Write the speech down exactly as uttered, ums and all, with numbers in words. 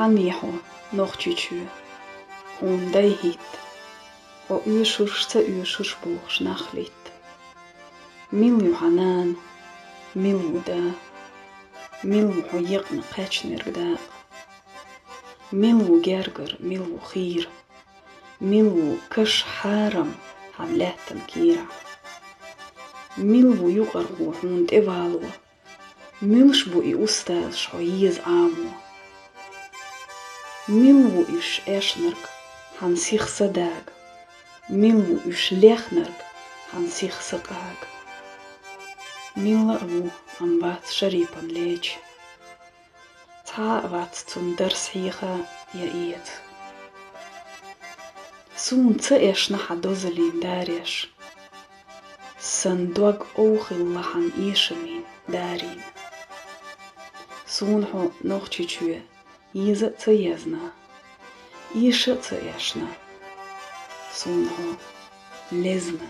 Хьан вий хьо, Нохчийчоь? Хьуна дай хӀитта, хьо оьшурш, ца оьшурш бохуш нах литта. Мила ю хьан нана? Мила ву да? Мила ву хьо екъна кхаьчнарг дакъа? Мила ву гергара, мила ву хийра? Мила ву каш хьарам хьан лаьттан кийрахь? Мила ву юкъархо хьуна тӀевало? Муьлш бу и устазаш хьо еза Ӏамо? Мила ву уьш эшнарг хьан сиха са дага? Мила ву уьш лехнарг хьан сиха са къага? Милла а ву, амма вац Шарипан леча. Цхьа а вац цунна дарс хьеха я эца. Суна ца эшна хьан дозаллин дареш, сан дог овхилла хьан эшамийн дарийна. Суна хьо, Нохчийчоь, еза а ца езна, эша а ца эшна, суна хьо лезна.